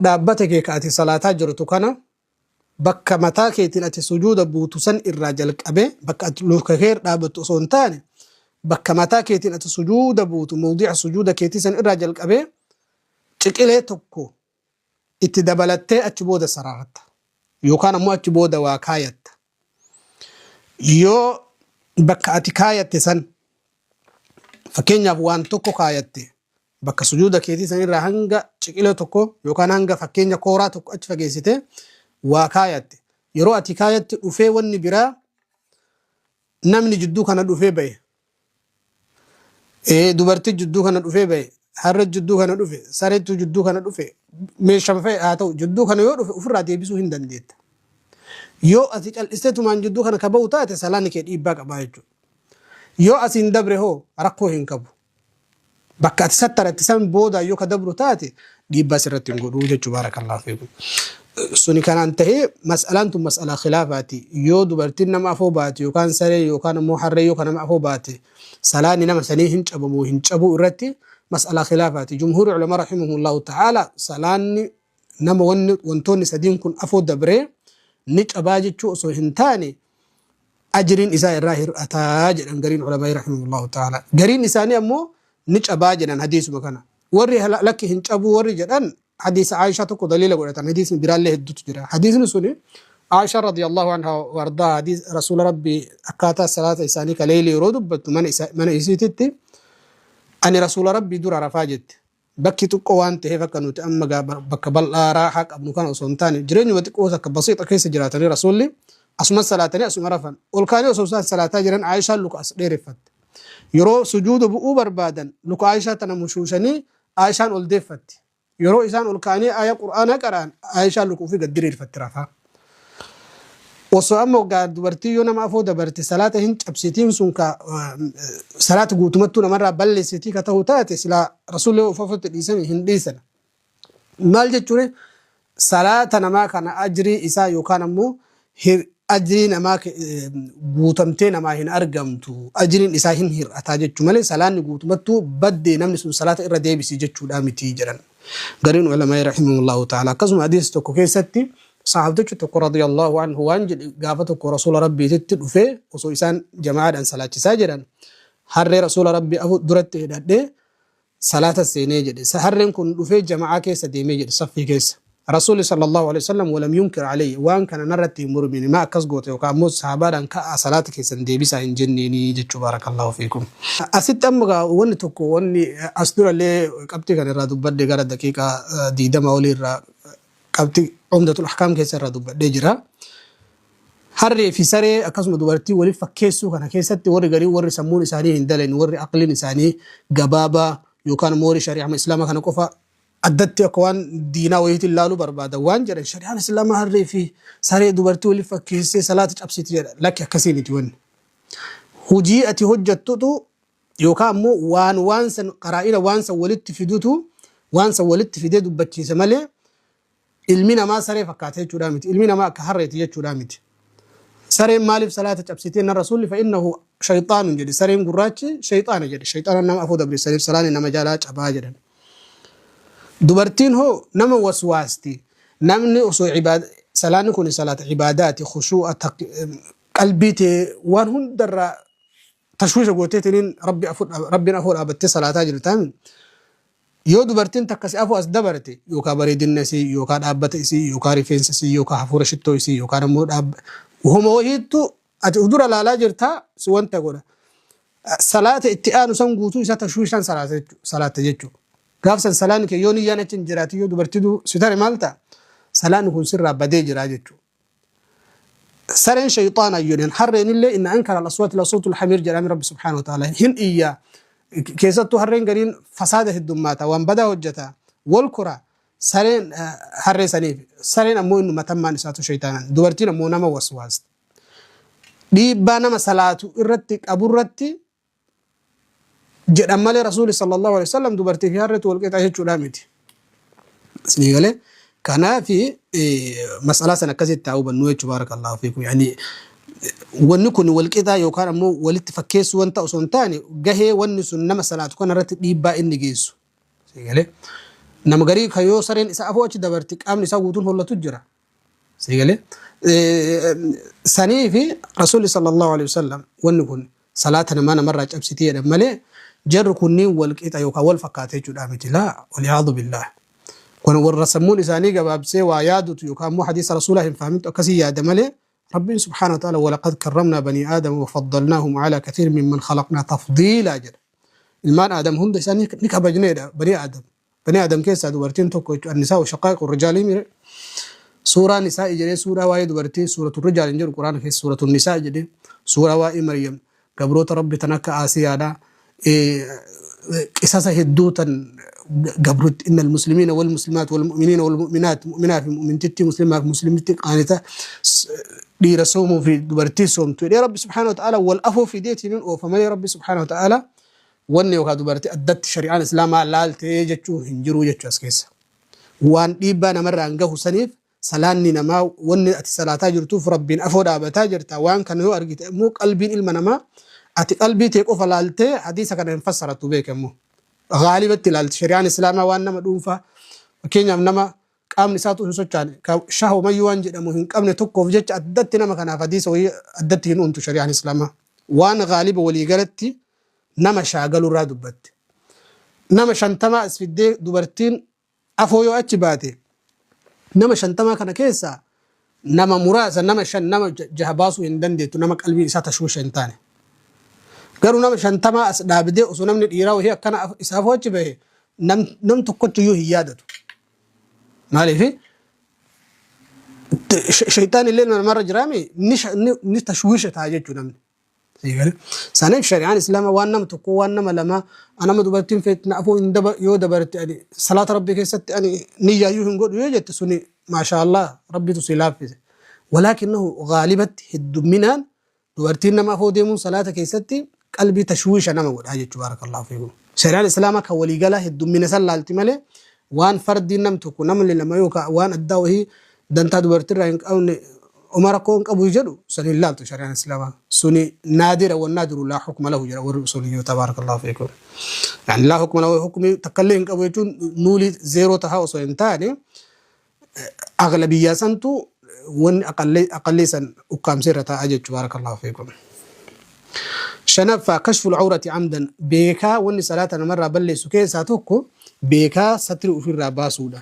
Dhaabbata kee ka ati salaataa jirtu kana bakka mataa keetiin ati sujuuda buutu san irraa jalqabee, bakka ati luka kee dhaabbattu osoo hin taane, bakka mataa keetiin ati sujuuda buutu, mawdi'a sujuuda keetii san irraa jalqabee ciqilee tokko itti dabalattee achi booda sararatta yookaan ammoo achi booda waa kaayatta. Yoo bakka ati kaayatte san, fakkeenyaaf waan tokko kaayatte, bakka sujuuda keetii san irraa hanga ciqilee tokko yookaan hanga fakkeenya kooraa tokko achi fageessite waa kaayatte, yeroo ati kaayatte dhufee wanni biraa, namni jidduu kana dhufee bahe, dubartii jidduu kana dhufee bahe, harre jidduu kana dhufe, sareetu jidduu kana dhufe, meeshaan fa'i haa ta'u, jidduu kana yoo dhufe ofirraa deebisuu hin dandeetta. Yoo ati cal'istee tumaan jidduu kana ka bahu taate, salaanni kee dhiibbaa qabaa jechuudha. Yoo asiin dabre hoo rakkoo hin qabu. Bakka ati sattaratti san booda yoo ka dabru taate dhiibbaa sirratti hin godhuu jechuu. Barakallahu fiikum. Suni kanaan tahee, mas'alaan tun mas'alaa khilaafaati. Yoo dubartiin nama afoo baate yookaan saree yookaan ammoo harree yoo ka nama afoo baate, salaanni nama sanii hin cabamu hin cabuu irratti mas'alaa khilaafaati. Jumhuuri ulamaa rahimahumullahu ta'ala salaanni nama wanni wantoonni sadiin kun afoo dabree ni cabaa jechuu osoo hin taane, ajriin isaa irraa hir'ataa jedhan gariin ulamaa rahimahullahu ta'ala. Gariin isaanii ammoo ni cabaa jedhan hadiisuma kana. Warri lakki hin cabuu warri jedhan hadiisa Aishaa tokko daliila godhatan. Hadiisni biraallee hedduutu jira. Hadiisni suni Aishaa radiyallahu anha wardaa hadiis rasuula Rabbii akkaataa salaata isaanii kaleeyli yeroo dubbattu mana isiititti, ani rasuula Rabbii dura rafaa jette. Bakki xiqqoo waan ta'eef, akka nuti amma bakka bal'aa raaxaa qabnu kana osoo hin taane, jireenyuma xiqqoo takka basiixa keessa jiraatanii, rasuulli asuma salaatanii asuma rafan. Ol kaanii osoo isaan salaataa jiran Aishaan luka as dheereffatte. Yeroo sujuuda bu'uu barbaadan luka Aishaa tana mushuushanii Aishaan ol deeffatti. Yeroo isaan ol ka'anii aaya Qur'aanaa qara'an Aishaan luka ofii gad diriirfatti rafaa. Osoo amma gaa dubartii yoo nama afoo dabarte salaata hin cabsitiin sun ka salaata guutumattuu namarraa balleessitii ka ta'u taate, silaa rasuulli of afotti dhiisanii hin dhiisan. Maal jechuun, salaata namaa kana ajrii isaa yookaan ammoo ajrii namaa guutamtee namaa hin argamtu, ajriin isaa hin hir'ataa jechuu malee, salaanni guutumattuu baddee namni sun salaata irra deebisi jechuudha miti jedhan gariin ulamaa rahimahullahu ta'ala. Akkasuma hadiisa tokko keessatti sahaabtichi tokko radiyallahu anhu waan jedhe, gaafa tokko rasuula Rabbiititti dhufee osoo isaan jamaadhaan salaachisaa jedhan, harree rasuula Rabbii afu duratti hidhadhee salaata seenee jedhe. Harreen kun dhufee jama'aa keessa deemee jedhe, saffii keessa. Rasuulli sallallahu alaihi wasallam walam yunkir alayhi, waan kana narratti hin mormine, maa akkas goote yookaan ammoo sahabaadhaan ka'aa salaata keessan deebisaa hin jenneeni jechuu. Barakallahu fiikum. Asitti amma gaa wanni tokko, wanni as durallee qabxii kana irraa dubbadhe, gara daqiiqaa 20 olii irraa qabxii Umdatul Ahkaam keessa irraa dubbadhee jira. Harree fi saree akkasuma dubartii waliif fakkeessuu kana keessatti warri garii, warri sammuun isaanii hin dalane, warri aqliin isaanii gabaabaa yookaan immoo warri shari'ama Islaamaa kana qofa addatti akka waan diinaa wayiitiin ilaaluu barbaadan, waan jedhan, shari'aan Islaamaa harree fi saree dubartii waliif fakkeessee salaata cabsiti jedha. Lakki, akkasii miti wanni. Hojii ati hojjettutu yookaan ammoo waan san qaraa'ina waan san walitti fidutu waan san walitti fidee dubbachiise malee, ilmi namaa saree fakkaata jechuudha miti. Ilmi namaa akka harreeti jechuudha miti. Sareen maaliif salaata cabsitee nan rasuulli fa innahu shayxaanun jedhe, sareen gurraachi shayxaana jedhe, shayxaana nama afoo dabreessaniif salaanni nama jalaa cabaa jedhan. Dubartiin hoo nama waswaasti. Namni osoo ibaada, salaanni kun salaata ibaadaati, khushuu'a, qalbii tee waan hundarraa tashwiisha gooteetiniin rabbi afoo rabbiin afoo dhaabattee salaataa jirta. Yoo dubartiin takka si afoo as dabarte, yookaan bareedina isii, yookaan dhaabbata isii, yookaan rifeensa isii, yookaan hafuura shittoo isii, yookaan ammoo dhaabba homa wahiittu ati uf dura laalaa jirtaa si wanta godha. Salaata itti aanu san guutuu isaa tashwiishaan salaata jechuudha. Gaaf san salaanni kee yoo niyyaan achi hin jiraatin, yoo dubartii si tare maal ta'a? Salaanni kun sirraa badee jira jechuudha. Sareen shayxaana jedhan, harreen illee inna ankara al-aswaati la sawtul hamiir jedhame Rabbi subhaanahu wa ta'ala hin iyyaa. Keessattuu harreen gariin fasaada heddummaata, waan badaa hojjeta, wal kora sareen harree saniif. Sareen ammoo inni matammaan isaatu shayxaana. Dubartiin ammoo nama waswaasti. Dhiibbaa nama salaatu irratti qaburratti jedhan malee, rasuuli sallallahu alaihi wasallam dubartii fi harreetu wal qixa jechuudha miti. Isinii galee? Kanaafi mas'alaa sana akkasitti haa hubannu jechuu. Barakallahu fiikum. Yani wanni kun wal qixaa yookaan ammoo walitti fakkeessuu wanta osoo hin taane, gahee wanni sun nama salaatu kana irratti dhiibbaa inni geessu. Isinii galee? Nama garii kan yoo sareen isa afoo achi dabarti qaamni isaa guutuun hollatu jira. Sii galee? Sanii fi Rasuulli sallallahu alaihi wasallam wanni kun salaata namaa namarraa cabsitii jedhan malee jarri kunniin wal qixa yookaan wal fakkaata jechuudha miti. Laa waliyaadu billaah. Kun warra sammuun isaanii gabaabsee waa yaadutu yookaan immoo hadiisa Rasuulaa hin fahamtu akkasii yaada malee Rabbiin subhaanahu wa ta'aala walaqad karramnaa banii aadama wa faddalnaahum alaa kathiir mimman khalaqnaa tafdiilaa jedha. Ilmaan Aadam hunda isaanii ni kabajneedha banii Aadam. Banii Aadam keessaa dubartiin tokko jechuudha. Annisaa'u shaqaa'iqu rijaalii mire. Suuraa nisaa'i jedhee suuraa waa'ee dubartii suuratu rijaal hin jedhu Quraana keessa suuratu nisaa'i jedhee suuraa waa'ee Maryam gabroota Rabbi tan akka Aasiyaadha. Qisasa hedduu tan gabrutti innal muslimiina wal muslimaat wal mu'miniina wal mu'minaat mu'minaa fi mu'mintittii muslimaa fi muslimittii qaanita dhiira soomuu fi dubartii soomtu jedhee Rabbi subhaanahu wa ta'aala wal afoo fideetiin hin oofa malee Rabbi subhaanahu wa ta'aala Wanni yookaa dubartii addatti shari'aan islaamaa laaltee jechuun hin jiruu jechuu as keessa. Waan dhiibbaa namarraan gahu saniif salaanni namaa wanni ati salaataa jirtuuf Rabbiin afoo dhaabataa jirta waan kana yoo argite immoo qalbiin ilma namaa ati qalbii tee qofa laaltee hadiisa kana hin fassarattu beeki ammoo. Gaalibatti ilaalti shari'aan islaamaa waan nama dhuunfaa fakkeenyaaf nama qaamni isaatuu hin sochaane ka shahwamayyuu waan jedhamu hin qabne tokkoof jecha addatti nama kanaaf hadiisa wayii addatti hin uumtu shari'aan islaamaa. Waan gaaliba walii galatti nama shaagalurraa dubbatte. Nama shantamaa as fiddee dubartiin afoo yoo achi baate nama shantamaa kana keessaa nama muraasa nama shan nama jaha baasuu hin dandeettu nama qalbiin isaa tashwiisha hin taane. Garuu nama shantamaa as dhaabdee osoo namni dhiiraa wahii akkana isa afoo achi bahe nam tokkochuyyuu hin yaadatu. Maaliif shayxaan illee namarra jiraame ni tashwiisha ta'a jechuu namni. Saniif shari'aan islaamaa waan nama tokkoo waan nama lamaa anama dubartiin feetti na afoo hin daba yoo dabarte ani salaata rabbii keessatti ani niyyaayyuu hin godhu yoo jette suni maashaa Allah rabbitu si laaffise. Walaakinnahu gaalibatti heddumminaan dubartiin nama afoo deemuun salaata keessatti qalbii tashwiisha nama godhaa jechuu baarakallahu fiikum. Shari'aan islaamaa kan waliigalaa heddummina san laalti malee waan fardiin nam tokko namni lama yookaan waan addaa wahii dantaa dubartirraa hin qabne Oma rakkoo hin qabu jedhu san hin laaltu shari'aan islaamaa. Suni naadira wan naadiru laa hukma lahu jedha warri usuliyyoota baarakallahu fiikum. Yani laa hukma lahu hukmi takkallee hin qabu jechuun nuulii zeeroo tahaa osoo hin taane aghlabiyyaa santu wanni aqallii san ukkaamsee irra taa'a jechuu baarakallahu fiikum. Shanaffaa kashful awrati amdan beekaa wanni salaata namarraa balleessu keessaa tokko beekaa satri ofirraa baasuudha.